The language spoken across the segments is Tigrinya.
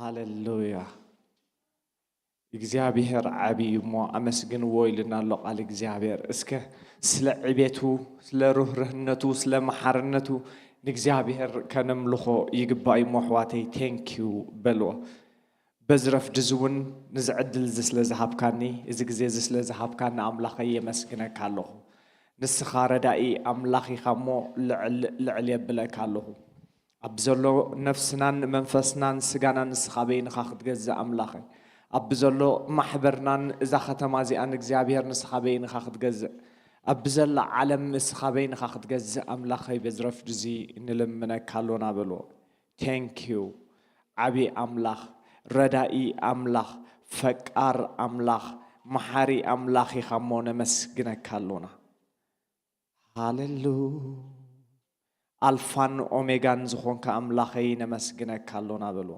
ሃሌሉያ። እግዚኣብሔር ዓብዪ እዩ እሞ ኣመስግንዎ ኢልና ኣሎ ቃል እግዚኣብሔር። እስከ ስለ ዕቤቱ፣ ስለ ርህርህነቱ፣ ስለ መሓርነቱ ንእግዚኣብሔር ከነምልኾ ይግባእ እዩ እሞ ኣሕዋተይ፣ ቴንኪዩ በልዎ። በዚ ረፍዲ እዚ እውን ንዚ ዕድል እዚ ስለ ዝሃብካኒ፣ እዚ ግዜ እዚ ስለ ዝሃብካኒ ኣምላኸይ የመስግነካ ኣለኹ። ንስኻ ረዳኢ ኣምላኽ ኢኻ እሞ ልዕል ልዕል የብለካ ኣለኹ። ኣብ ዘሎ ነፍስናን መንፈስናን ስጋናን ንስኻ በይንኻ ክትገዝእ ኣምላኸይ። ኣብ ዘሎ ማሕበርናን እዛ ከተማ እዚኣን እግዚኣብሔር ንስኻ በይንኻ ክትገዝእ። ኣብ ዘላ ዓለም ንስኻ በይንኻ ክትገዝእ ኣምላኸይ በዚ ረፍዲ እዚ ንልምነካ ኣሎና በልዎ። ቴንኪዩ። ዓቢ ኣምላኽ፣ ረዳኢ ኣምላኽ፣ ፈቃር ኣምላኽ፣ መሓሪ ኣምላኽ ኢኻ እሞ ነመስግነካ ኣሎና። ሃሌሉ። ኣልፋን ኦሜጋን ዝኾንካ ኣምላኸይ ነመስግነካ ኣሎና በልዎ።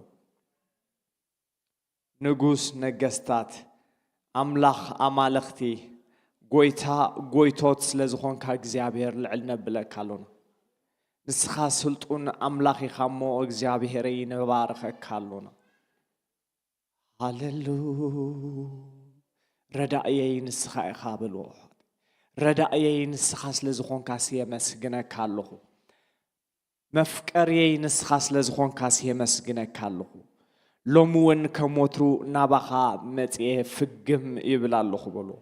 ንጉስ ነገስታት፣ ኣምላኽ ኣማልኽቲ፣ ጎይታ ጎይቶት ስለ ዝኾንካ እግዚኣብሔር ልዕል ነብለካ ኣሎና። ንስኻ ስልጡን ኣምላኽ ኢኻ እሞ እግዚኣብሔረይ ነባርኸካ ኣሎና። ሃሌሉ። ረዳእየይ ንስኻ ኢኻ በልዎ። ረዳእየይ ንስኻ ስለ ዝኾንካስ የመስግነካ ኣለኹ። መፍቀርየይ ንስኻ ስለ ዝኾንካስ የመስግነካ ኣለኹ። ሎሚ እውን ከም ወትሩ ናባኻ መጽየ ፍግም ይብል ኣለኹ በልዎ።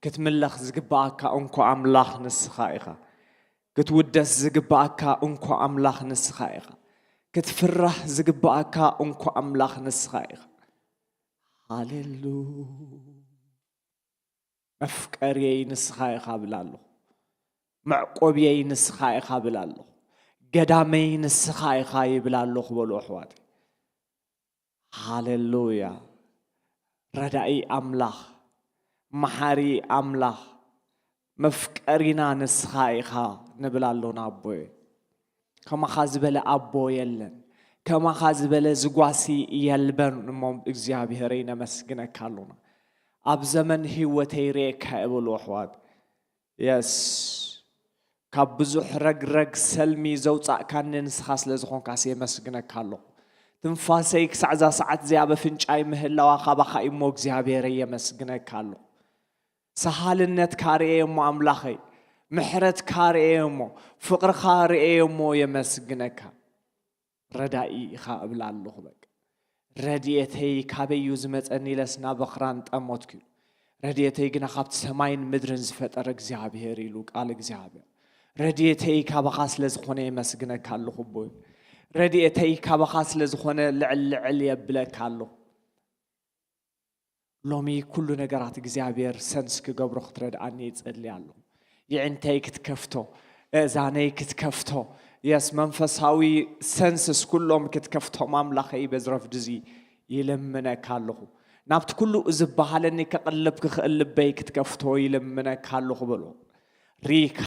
ክትምለኽ ዝግብኣካ እንኮ ኣምላኽ ንስኻ ኢኻ። ክትውደስ ዝግብኣካ እንኮ ኣምላኽ ንስኻ ኢኻ። ክትፍራህ ዝግብኣካ እንኮ ኣምላኽ ንስኻ ኢኻ። ሃሌሉ። መፍቀርየይ ንስኻ ኢኻ ብል ኣለኹ። መዕቆብየይ ንስኻ ኢኻ ብል ኣለኹ። ገዳመይ ንስኻ ኢኻ ይብል ኣለኹ በሉ ኣሕዋተይ። ሃሌሉያ። ረዳኢ ኣምላኽ፣ መሓሪ ኣምላኽ፣ መፍቀሪና ንስኻ ኢኻ ንብል ኣሎና ኣቦየ። ከማኻ ዝበለ ኣቦ የለን፣ ከማኻ ዝበለ ዝጓሲ የልበን እሞ እግዚኣብሄረይ ነመስግነካ ኣሎና። ኣብ ዘመን ህይወተይ ርኤካ እየ በሉ ኣሕዋት። የስ ካብ ብዙሕ ረግረግ ሰልሚ ዘውጻእካኒ ንስኻ ስለ ዝኾንካስ የመስግነካ ኣለኹ። ትንፋሰይ ክሳዕ እዛ ሰዓት እዚኣ በፍንጫይ ምህላዋ ካባኻ እሞ እግዚኣብሄረይ የመስግነካ ኣለኹ። ሰሃልነትካ ርኤየ እሞ ኣምላኸይ፣ ምሕረትካ ርኤየ እሞ፣ ፍቕርኻ ርኤየ እሞ የመስግነካ። ረዳኢ ኢኻ እብል ኣለኹ። በቃ ረድኤተይ ካበይ እዩ ዝመጸኒ ኢለስ ናብ ኣኽራን ጠሞትኩ። ረድኤተይ ግና ካብቲ ሰማይን ምድርን ዝፈጠረ እግዚኣብሔር ኢሉ ቃል እግዚኣብሔር። ረድኤተይ ካባኻ ስለ ዝኾነ የመስግነካ ኣለኹ ኣቦይ። ረድኤተይ ካባኻ ስለ ዝኾነ ልዕል ልዕል የብለካ ኣለኹ። ሎሚ ኩሉ ነገራት እግዚኣብሔር ሰንስ ክገብሮ ክትረድኣኒ ይጸሊ ኣለኹ። የዕንተይ ክትከፍቶ፣ እእዛነይ ክትከፍቶ፣ የስ መንፈሳዊ ሰንስስ ኩሎም ክትከፍቶም ኣምላኸይ በዝረፍድዚ ይልምነካ ኣለኹ። ናብቲ ኩሉ ዝበሃለኒ ከቕልብ ክኽእል ልበይ ክትከፍቶ ይልምነካ ኣለኹ በሎ። ሪካ